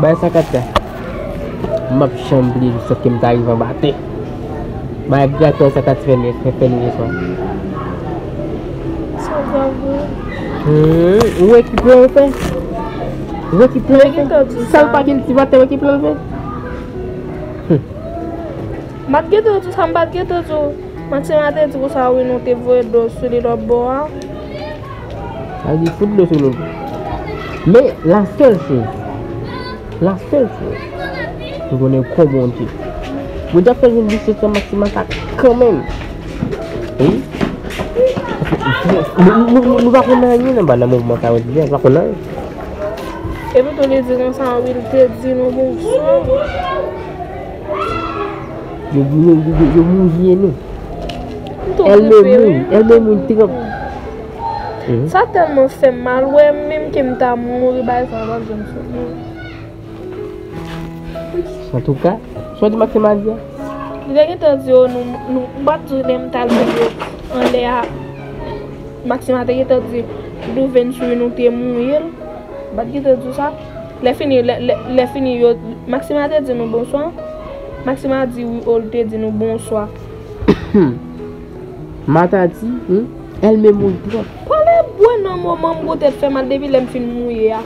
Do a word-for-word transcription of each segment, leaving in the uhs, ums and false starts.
Bay sa Katia. M p ap janm bliye jou sa ke m ta rive anba tè. Bay gratè sa Katia fè nou, fè, fè nou yè swa. Sa grav wi. Hmm, ou wè ki plan l fè? Ou wè ki plan l fè? Sa l pa kiltivatè, ou wè ki plan l fè? Hmm. M pa t gentan di w sa, m pa t gentan di w. Maxime te di konsa wi, nou te voye dlo sou li lòt bò a. Sa vle di fout dlo sou nou. Men la sèl choz, la sèl choz, nou konnen kon Bondye. Bondye ap fè jwenn vise sa Maxime sa kanmenm. Wi. Nou, nou, nou, nou, nou pa konn anyen nan ba nan moman sa yo di a, nou pa konn anyen. Epi tou li di konsa wi, l te di nou bonswa. Yo, yo, yo, yo, yo mouye nou. M tou gripe wi. Èl me mouye, èl me mouye tròp. Mhm. Sa tèlman fè m mal, wè menm ke m ta mouri bagay sa pa janm sot non. Antouka, sa w di Maxime a di a? Li te gentan di yo, nou, nou, m pa t di lè m t al met yo anlè a. Maxime te gentan di, nou vin sou nou te mouye l. M pa t gentan di w sa. Lè fini, lè, lè, lè fini yo, Maxime te di nou bonswa. Maxime di wi, o, l te di nou bonswa. Matati, hmm? Èl me mouye twòp. Pale bwè nan moman m gwo tèt fè mal depi lè m fin mouye a.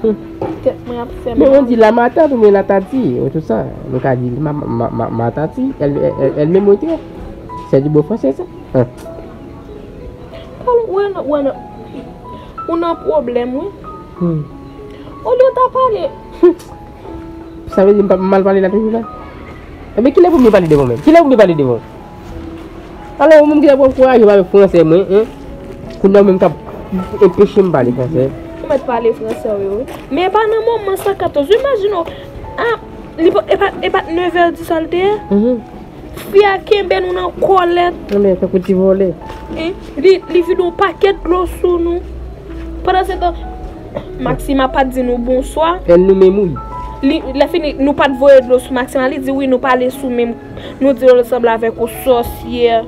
Hmm. Tèt mwen ap fè mal. Men on di la matant oubyen la tati, ou tout sa. Nou ka di li ma, ma, ma, matati, èl, èl, èl me mouye twòp. Se di bon fransè sa. Hein. Pale, wè nan, wè nan, ou nan pwoblèm wi. Hmm. Olye w ta pale. Sa vle di m pa mal pale la toujou la? Ebyen kilè pou m vin pale devan w menm? Kilè pou m vin pale devan w? Alò ou menm ki t ap ankouraje m avèk fransè mwen, hein? Kounye a ou menm k ap enpeche m pale fransè. Ou mèt pale fransè wi, wi. Men e pa nan moman san katòz, imajine w. Ah, li pa, e pa, e pa t nevè di sa l te ye? Mhm. Fi a kenbe nou nan kòlèt. Anben, tankou ti vòlè. Hein? Li, li vide yon pakèt dlo sou nou. Pandan se tan, Maxima pa t di nou bonswa. Èl nou menm wi. Li, lè fini, nou pa t voye dlo sou Maxima. Li di wi, nou pale sou menm. Nou di l sanble avèk yon sòsyè.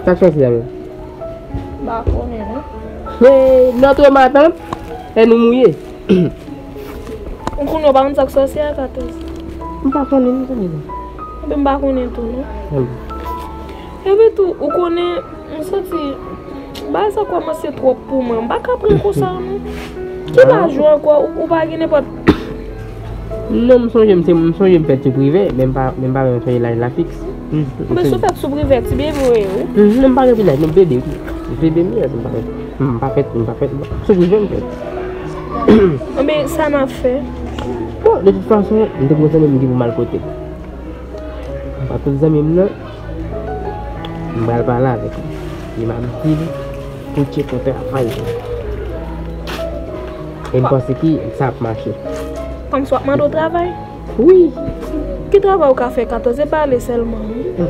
Sa k sòsyè a menm? M pa konnen non. Hey, notre matant, èl nou mouye. Ou konnen, ou pa konn sa k sòsyè a, Katòz? M pa konnen, m konnen non. Ebyen, m pa konnen tou non. Epi tou, ou konnen, m santi bagay sa kòmanse twòp pou mwen. M pa ka pran konsa non. Ki laj ou ankò? Ou, ou pa gen nenpòt. Non, m sonje m se, m sonje m fèt sou privè, men m pa, men m pa menm sonje laj la fiks. Hmm. Men si w fèt sou privè, ti bebe w ye wi. Hmm, non, m pa gen pi laj, non, bebe wi. Bebe m ye, m pa fèt. M pa fèt, m pa fèt. Sou privè m fèt. Anben, sa n ap fè? Bon, de tout fason, m te gen yon zanmi m ki pou m al kote l. M pa tout zanmi m nan, m pral pale avèk li. Li m ap di l pou tcheke yon travay. E m panse ki sa ap mache. Kòmsi w ap mande w travay? Wi. Ki travay ou ka fè, Katòz? Se pale sèlman wi.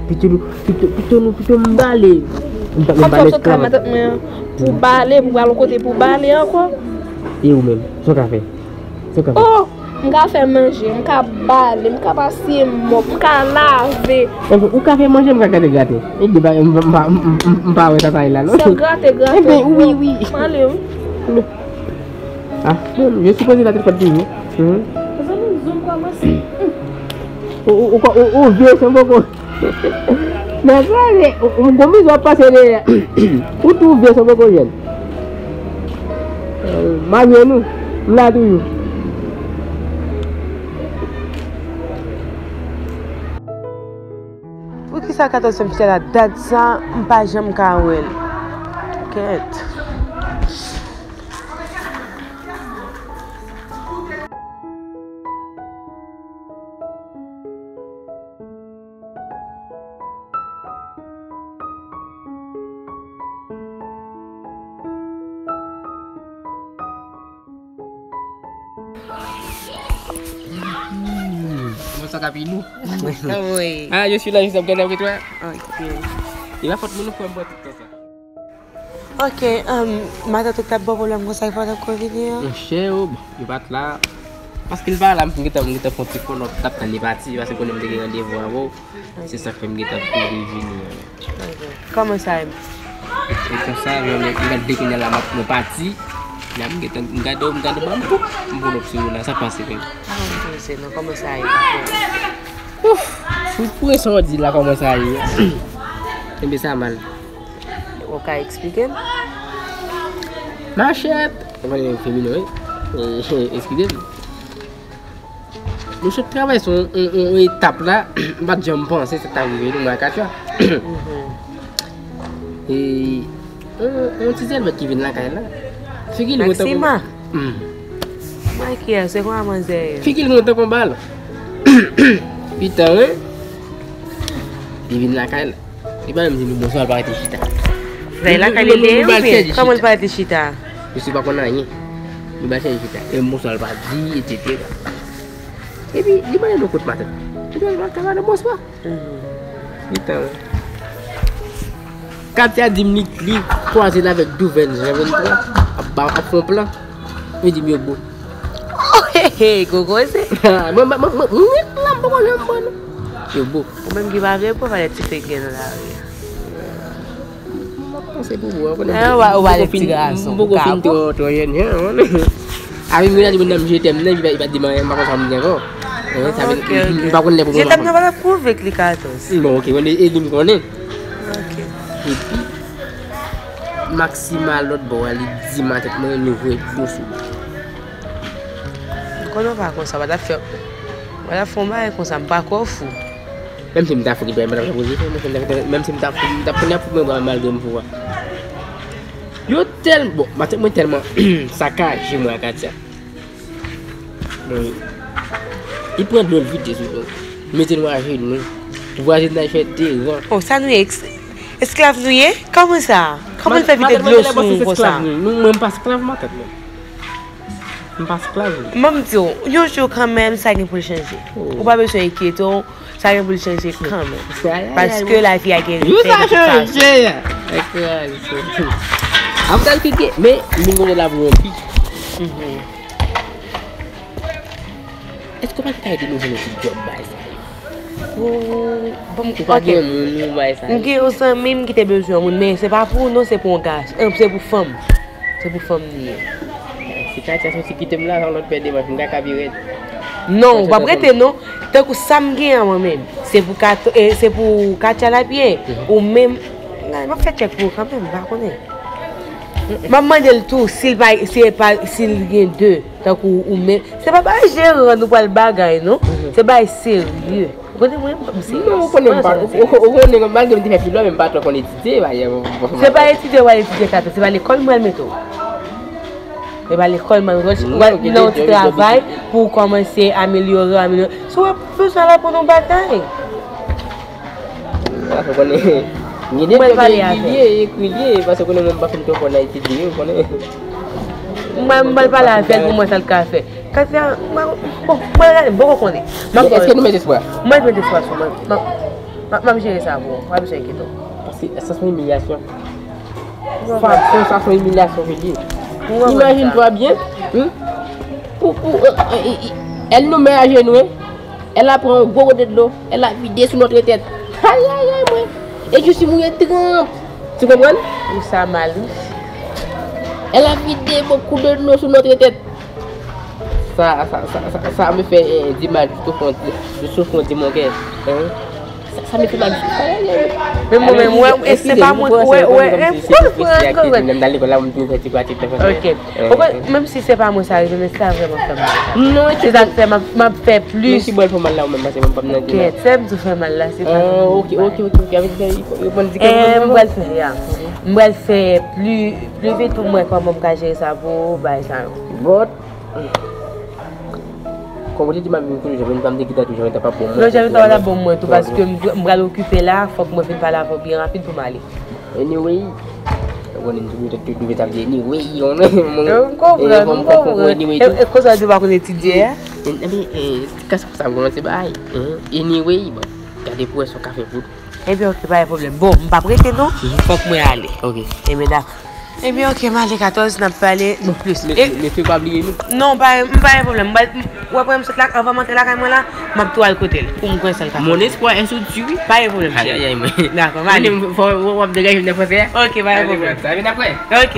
Pito nou, pito, pito nou, pito m bale. M pa, m pa esklav. Pou bale, pou pral yon kote pou bale ankò. E ou menm, sa w ka fè? Sa w ka fè? Oh, m ka fè manje, m ka bale, m ka pase mòp, m ka lave. Enben, ou ka fè manje, m ka gade gate. E de bagay, m, m, m, m, m pa wè tatay la, non. Se grate, grate. Enben, wi, wi. M ale wi. Ah, bon, je suppose la tèt fèt toujou. Mhm. Mezanmi, zon kòmanse. Ou, ou, ou, ou, ou vye san poko. Nan sa, se, ou, ou gon mizè w ap pase dèyè. Ou tou vye san poko jèn. Euh, malgre nou, m la toujou. Poukisa Katòz fè m chita la dat sa, m pa janm ka wè l? Kèt. Mwen sa ka pi nou. Wi. Ah, je suis là, je suis là, regardez avec toi. Ok. E pa fòt moun, nou fè m pran tout tan sa. Ok, um, matant ou t ap ba w pwoblèm konsa, e pa w t ap konvini an? Monchè, oh, bon, li pa t la. Paske li pa la, m gentan, m gentan fè yon ti fon, t ap tann li pati, paske konnen m te gen randevou avè w. Se sa k fè m gentan kouri vini an. Ok. Kòman sa ye? E konsa, mwen, mwen, mwen gade kounye a la, m ap, mwen pati. La, m gentan, m gade w, m gade w, m pou, m pou lòp sou ou la, sa pase menm. Ah, m pase, non, kòman sa ye? Ouf, fout pwen sa w di la, kòman sa ye? Enben, sa mal. Ou ka eksplike m? Machèt! Ou konnen feminen, wi. E, eskize m. Nou sot travèse yon, yon, yon, yon etap la, m pa t janm panse sa t ap rive nou, mwen ak Katya. Mhm. E, yon, yon ti zèlbèt ki vin lakay la. Figi l gon tankou Maxima. Hmm. Mwen kiyès? Se kwa manzè ye? Figi l gon tankou bal. Pita, wi. Li vin lakay la. Li pa menm di nou bonswa, l pa rete chita. Lè l lakay li, li, li, li, li, kòman l pa rete chita? Misye pa konn anyen. Li ba chèche chita. E bonswa l pa di, etsetera. Epi, li mande nou kot matant. Li mande nou bonswa. Mhm. Li tan. Katya di m li, li kwaze l avèk Douvèn Jan venntwa. Ap ba, ap fè yon plan. Li di m yo bo. Oh, he, he, gogo se. Mwen, mwen, mwen, mwen, mwen, la, m poko janm bon, non. Yo bo. Ou menm ki pa vle bo, fale ti fek gen nan lari a. M ap panse pou ou, ou konnen. Eh, ou pa, ou pa lè ti gason, m poko fin twò, twò jèn, jan, ou konnen. Avè m, gen de moun nan m je t'aime nan, li pa, li pa di m anyen, m pa konn sa m di ankò. Eh, sa vle, ok, ok. M pa konn lè pou mwen. Je t'aime nan pa t ap pwouve k li katòz. Non, ok, konnen, e li m konnen. Ok. Epi, Maxima lòt bò a, li di matant mwen, nou voye dlo sou. Konnen w pa konsa, w pa t ap fè, w pa t ap fè yon bagay konsa, m pa kwè w fou. Menm si m ta fou, li pa, m pa t ap poze, menm si m ta fou, m t ap konnen ap fou mwen bra malgre m fou a. Yo tèl, bon, matant mwen tèlman sakaje mwen ak Katya. Bon, li pran dlo, l vide sou nou. Mete nou ajenou. Vwazinaj fè de ran. Oh, sa nou ye, eks-, esklav nou ye? Kòman sa? Kòman l fè vide dlo sou nou konsa? Nou, mwen m pa esklav matant mwen. M pa esklav li. Mwen m di w, yon jou kanmenm, sa gen pou l chanje. Oh. Ou pa bezwen enkyete w, sa gen pou l chanje kanmenm. Paske lavi a gen repè de tout fason. Apre l kite, men li gon la pou yon pi. Mhm. Èske w pa ta ede nou jwenn yon ti djòb bay sa yo? Ou pa gen moun ou bay sa yo? M gen yon zanmi m ki te bezwen yon moun, men se pa pou ou non, se pou yon gason, se pou fanm. Se pou fanm li ye. Si Katya soti kite m la, yon lòt pè demach, m ka kabi rèd. Non, ou p ap rete non. Tankou sa m gen an mwen menm, se pou Kat-, eh, se pou Katya l ap ye. Mhm. Ou menm, m ap fè tchèk pou ou kanmenm, m pa konnen. M ap mande l tou, si l pa, si l pa, si l gen de, tankou ou menm. Se pa bay jeran nou pral bagay non. Mhm. Se bay serye. Ou konnen mwen, m serye. Non, ou konnen m pa, ou, ou, ou konnen malgre m te fè pi lwen, men m pa twò konn etidye, pa gen. Se pa etidye w al etidye katòz, se pa lekòl m pral mete w. Se pa lekòl m pral mete w, w al nan yon ti travay pou w kòmanse amelyore, amelyore. Si w ap bezwen al aprann yon bagay. Paske w konnen, gen de pwoblèm ki lye, ekri lye, paske w konnen mwen m pa fin twò fò nan etidye, w konnen. Mwen, m pral pale avè l pou mwen sa l ka fè. Katya, mwen, bon, mwen gade, m poko konnen. M ap, èske nou met espwa? Mwen met espwa sou mwen. M ap, m ap, m ap jere sa pou ou. Pa bezwen enkyete w. Paske sa se yon imilyasyon. Fason sa se yon imilyasyon ke l ye. Imajine twa byen, hmm? Pou, pou, eh, eh, eh, eh, elle nous met à genoux, hein? Elle a pris un gros godet de l'eau, elle a vidé sur notre tête. Ay, ay, ay, mwen. Et je suis mouillé trempe. Tu comprends? Ou sa mal, wi. Elle a vidé beaucoup de l'eau sur notre tête. Sa, sa, sa, sa, sa me fait, eh, du mal, je souffre, je souffre de mon cœur. Hein? Sa, sa me fait mal. Ay, ay, ay. Men mwen menm, wè, e se pa mwen, wè, wè, e, wè, wè, wè. Mwen m t al lekòl la, mwen toujou fè ti pratik nan franse. Ok. Ou konn, menm si se pa mwen sa rive, men sa vrèman fè m mal. Non, se sa k fè m ap, m ap fè plis. Men ki bò l fè w mal la, ou menm, paske mwen pa m nan gen la. Kèt, sè m tou fè mal la, se pa mwen. Ah, ok, ok, ok, ok. Avè di sa, yo konn di ke mwen, m pral fè, ya. M pral fè pli, pli vit pou m wè kòman m ka jere sa pou bagay sa yo. But, kòm ou te di m ap vin kounye, jan Javita m te kite tou, Javita p ap bon mwen. Non, Javita p ap bon mwen tou, paske m, m pral okipe la, fòk mwen vin pale avè w byen rapid pou m ale. Anyway, ou konnen m toujou tèt tou douve, sa vle di anyway, ou konnen, mwen, m konprann, m konprann. E, e konsa w di w pa konn etidye a? Ebyen, e, kòman sa kòmanse bay? Anyway, bon, gade pou wè sa w ka fè pou Ebyen, ok, pa gen pwoblèm. Bon, m p ap rete non. Fòk mwen ale. Ok. Ebyen, dakò. Ebyen, ok, m ale katòz, n ap pale plis. Men, men, men, pa bliye nou. Non, pa, m pa gen pwoblèm. M pral, w ap wè m sot la, anvan m antre lakay mwen la, m ap tou al kote l, pou m konn sa l ka fè. Mon espoir est sur Dieu, wi. Pa gen pwoblèm, cheri. Ay, ay, ay, mwen. Dakò, m ale. Fò w ap degaje m nan franse a? Ok, pa gen pwoblèm. Sa vin apre. Ok.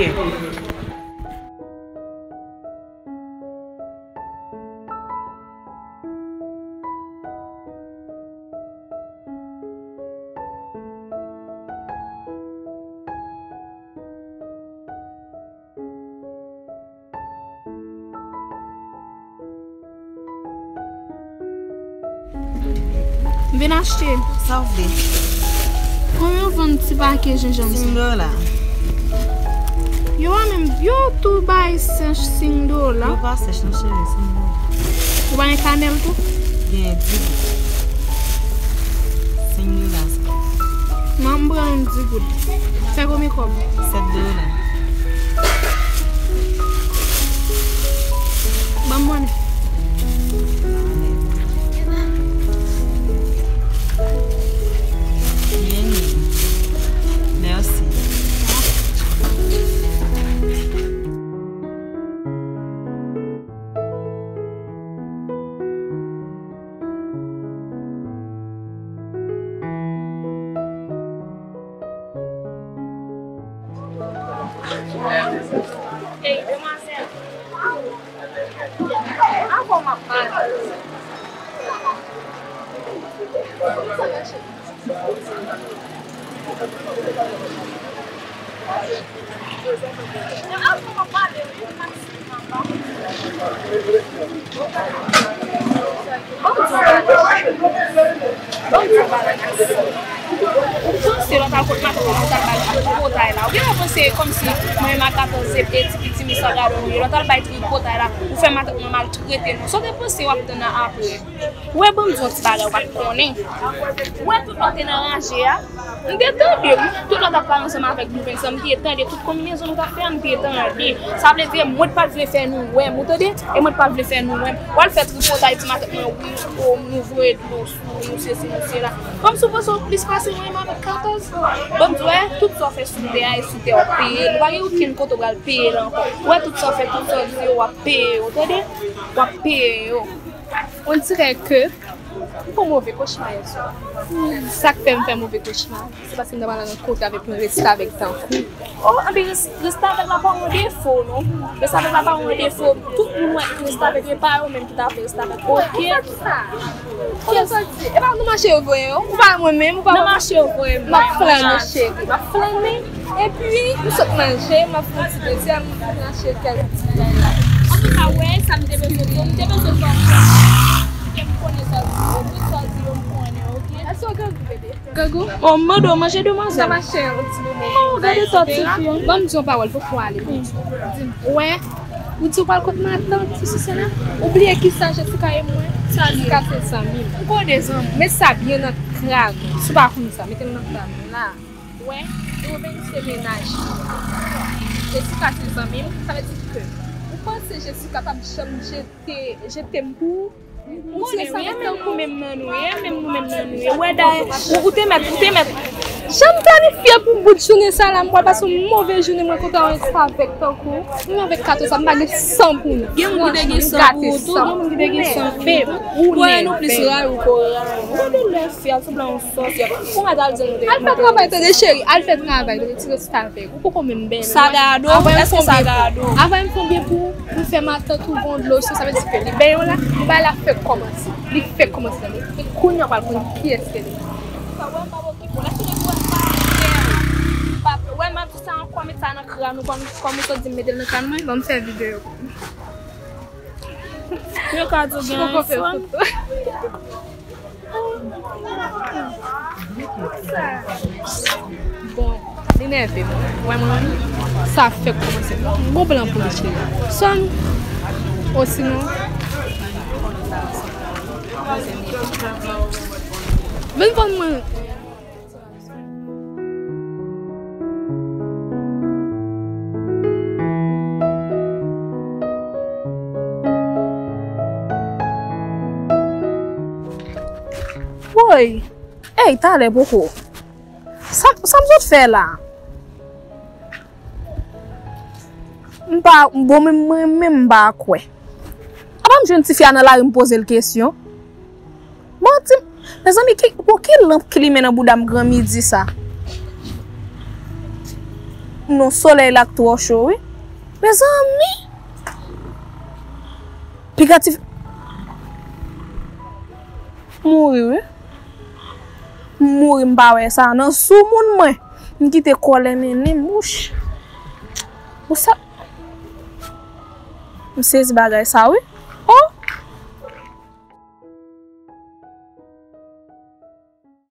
Vin achte. Sa w vle? Konbyen w vann ti pake jenjanm sa? Senk dola. Yo pa menm, yo tou bay sèch senk dola. Yo pa sèch non, cheri, senk dola. Ou pa gen kanèl tou? Gen dis goud. Senk dola sa. Nan, m pran yon dis goud. Fè konbyen kòb? Sèt dola. Ban m monnen. Mèsi. Ey, demwazèl. Avan m ap pale. Avan m ap pale, wi, m ap Ou panse lè w t al kot matant ou, ou t al bay tripotay la. Ou genlè panse kòmsi mwen menm ak Gato se ti pitimi sa gadon nou ye. Lè w t al bay tripotay la, ou fè matant mwen maltrete nou. Sa w te panse w ap tann nan apre? Ou wè, ban m di w yon ti bagay ou pa t konnen. Ou wè tout lè w te nan ranje a, m te tande, wi. Tout lè w t ap pale ansanm avèk Blue Vincent, m te tande tout konbinezon nou t ap fè a, m te tande. Sa vle di, mwen t pa t vle fè nou wè m, ou tande? E mwen t pa t vle fè nou wè m. W al fè tripotay ti matant mwen, wi, o, nou voye dlo sou nou, sesi, nou sela. Kòmsi w panse w plis pase mwen menm avèk katòz. Ban m di w, wè, tout sa w fè sou tè a e sou tè w ap peye l. Ou pa gen okenn kote w pral peye l ankò. Ou wè tout sa w fè, tout sa w di yo, w ap peye yo, tande? W ap peye yo. On dirait que m fè yon move kochma yè swa. Sa k fè m fè move kochma, se paske m ta pral rankontre avèk yon restavèk tankou w. Oh, anpi res-, restavèk la pa yon defo, non. Restavèk la pa yon defo. Tout moun wè restavèk, e pa yo menm ki ta fè restavèk. Oke? Kiyès w di? E pa nou mache yo voye yo. Ou pa mwen menm, ou pa mwen. Nou mache yo voye m. M ap flane, cheri. M ap flane. Epi, m sot manje, m ap fè yon ti dezyèm, m achte kèk ti bagay la. Antouka, wè, sa m te bezwen di w, m te bezwen fè w konnen. Ke m konnen sa w di yo, tout sa w di yo, m konnen, oke? Èske w grangou, bebe? Grangou? Oh, m mande w manje, demwazèl. Sa mache, yon ti moman. Oh, gade sa, ti fi. Ban m di yon pawòl, fòk ou ale. Di m. Wè, ou di w pral kot matant, sesi sela. Ou bliye kisa Jessica ye mwen? Sa li ye? Jessica se zanmi m. M konnen zanmi. Met sa byen nan kràn ou. Si w pa konn sa, mete l nan kràn ou la. Wè, Dovin se mennaj mwen. Jessica se zanmi m, sa vle di ke ou panse Jessica t ap janm jete, jete m pou ou? Ou tire sa menm nou menm nan nou ye, menm nou menm nan nou ye. Wè dayè, ou, ou te mèt, ou te mèt. Jan m planifye pou bout jounen sa la, m pral pase yon move jounen mwen kontan yon restavèk tankou w. Mwen avèk Kato sa, m pa gen san pou nou. Gen moun ki te gen san pou ou tou, gen moun ki te gen san pou ou tou. Ou wè nou plis rayi w ke w rayi mwen. Gade lè fi a sanble yon sòsyè. Pou mwen ta di nou te. Al fè travay tande cheri, al fè travay tande ti restavèk. Ou poko menm bèl. Sa gado, èske sa gado? Avan m fè yon byen pou ou, m fè matant ou gon dlo sou, sa vle di ke li benyen w la, li bay la fèk kòmanse. Li fèk kòmanse tande. E kounye a w pral konn kiyès ke li ye. Sa wè m p ap okipe w. Lè fini pou wè m pa wè m ap di sa ankò, met sa nan kràn ou, kòm, kòm ou sot di m mete l nan kràn mwen, ban m fè videyo pou ou. Yo ka di w gen iPhone. Bon, li nève m. Wè mwen, sa fèk kòmanse. M gon plan pou li, cheri. Swa nou, osinon, vin vann mwen. Woy! Ey, talè poko. Sa, sa m sot fè la? M pa, bon, men mwen menm m pa kwè. Apa m jwenn tifi a nan lari m poze l kesyon? Manti. Mezanmi, ki, pou ki lanp ki limen nan bouda m granmidi sa? Non, solèy la k twò cho, wi. Mezanmi! Piga ti mouri, wi. M mouri, m pa wè sa. Nan sou moun mwen. M kite kòlè mennen m, wouch. Ou sa? M sezi bagay sa, wi.